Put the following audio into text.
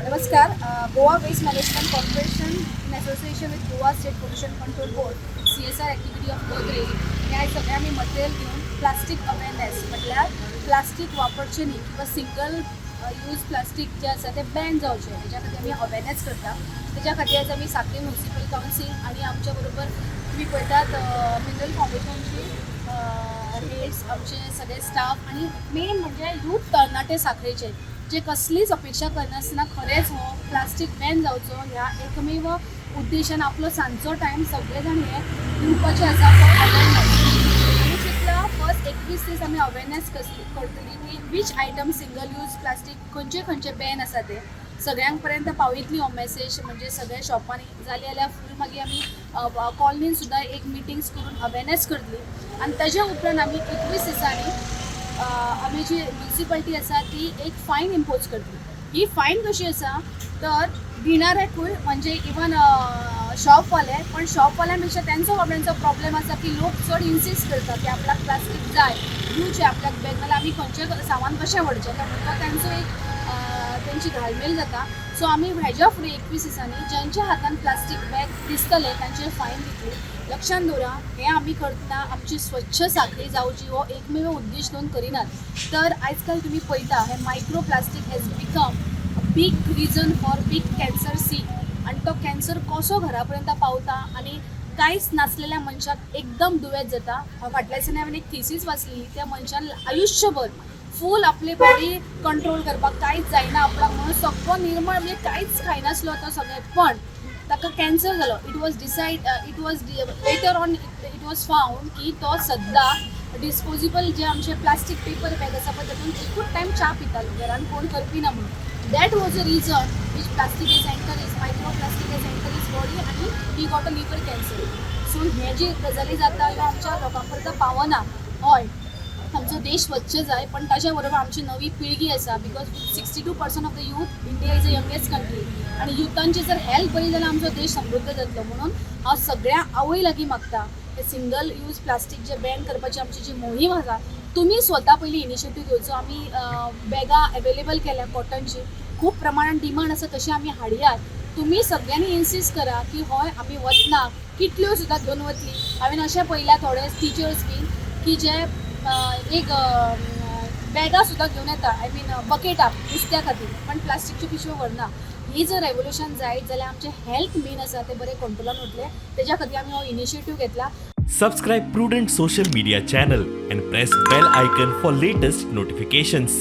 नमस्कार. Goa Waste Management Corporation in association with Goa State Pollution Control Board, CSR activity of Godrej, हे आयज सगळे आमी material घेवन प्लास्टीक अवेरनेस, म्हटल्यार प्लास्टीक वापरचें न्ही किंवा सिंगल यूज प्लास्टीक जें आसा तें बॅन जावचें, हेज्या खातीर आमी अवेरनेस करता. तेज्या खातीर आयज आमी साखळी म्युनिसिपल कावन्सील आनी आमच्या बरोबर तुमी पळयतात मिनरल फावंडेशनची हेड्स, आमचे सगळे स्टाफ आनी मेन म्हणजे यूथ, तरणाटे साखळेचे, जे कसलीच अपेक्षा करनासतना खरेंच हो प्लास्टीक बॅन जावचो ह्या एकमेव उद्देशान आपलो सांजचो टायम सगळे जाण हे दिवपाचे आसा फॉर अवेरनेस. आमी चिंतला, फर्स्ट 21 दीस आमी अवेरनेस कसली करतली की which item single use plastic खंयचे खंयचे बॅन आसा, ते सगळ्यांक पर्यंत पावयतली हो मेसेज. म्हणजे सगळ्या शॉपांनी जाली जाल्यार फूल मागीर आमी कॉलनीन सुद्दां एक मिटींग्स करून अवेरनेस करतली आनी ताज्या उपरांत आमी 21 दिसांनी आमी जी म्युनिसिपालिटी आसा ती एक फायन इम्पोज करतली. ही फायन कशी आसा तर दिणाऱ्याकूय, म्हणजे इवन शॉपवाले, पण शॉपवाल्यां पेक्षा तेंचो बाबड्यांचो प्रॉब्लेम आसा की लोक चड इन्सिस्ट करता की आपल्याक प्लास्टीक जाय, दिवचें आपल्याक बॅग, नाल्यार आमी खंयचें सामान कशें व्हरचें काय म्हणून तो तेंचो एक तेंची घालमेल जाता. सो आमी हेज्या फुडें 21 दिसांनी ज्यांच्या हातान प्लास्टीक बॅग दिसतलें तांचेर फायन दितली. लक्षात दवरा, हें आमी करतना आमची स्वच्छ साखळी जावची हो एकमेव उद्देश घेवन करिनात, तर आयज काल तुमी पळयता हे micro plastic has become a big reason for big cancer see. आनी तो कॅन्सर कसो घरा पर्यंत पावता आनी कांयच नासलेल्या मनशाक एकदम दुयेंत जाता. फाटल्या दिसांनी हांवें एक थिसीस वाचलेली. त्या मनशान आयुश्यभर फूल आपली बॉडी कंट्रोल करपाक कांयच जायना आपणाक म्हणून सगळो निर्मळ, म्हणजे कांयच खायनासलो तो सगळें, पण ताका कॅन्सर जालो. It was later on it was found की तो सद्दां डिस्पोजेबल जे आमचे प्लास्टीक पेपर बॅग आसा पळय, तातूंत एकूच टायम च्या पितालो, घरान कोण करपी ना म्हणून. That was a reason which plastic has enter his, micro plastic has enter his body आनी he got a liver cancer. So हे जी गजाली जाता ह्यो आमच्या लोकां पर्यंत पावना. हय, आमचो देश स्वच्छ जाय, पण ताच्या बरोबर आमची नवी पिळगी आसा, because 62% of the youth, India is a youngest country आनी युथांची जर हेल्थ बरी जाल्यार आमचो देश समृद्ध जातलो. म्हणून हांव सगळ्या आवय लागीं मागता, हे सिंगल यूज प्लास्टीक जे बॅन करपाची आमची जी मोहीम आसा, तुमी स्वता पयलीं इनिशिएटीव घेवचो. आमी बॅगां अवेलेबल केल्या कॉटनची, खूब प्रमाणान डिमांड आसा, तशी आमी हाडयात. तुमी सगळ्यांनी इन्सिस्ट करा की हय, आमी वतना किटल्यो सुद्दां घेवन वतली. हांवें अशें पळयल्या थोडे टिचर्स बीन की जे एक बॅगां सुद्दां घेवन येता, I mean बकेटां नुस्त्या खातीर, पण प्लास्टिकच्यो पिशव्यो व्हरना. ही जर रेवोल्युशन जायत जाल्यार आमचें हेल्थ मेन आसा तें बरें कंट्रोलान उरतलें. तेज्या खातीर आमी हो इनिशिएटीव घेतला. Subscribe Prudent Social Media channel and press bell icon for latest notifications.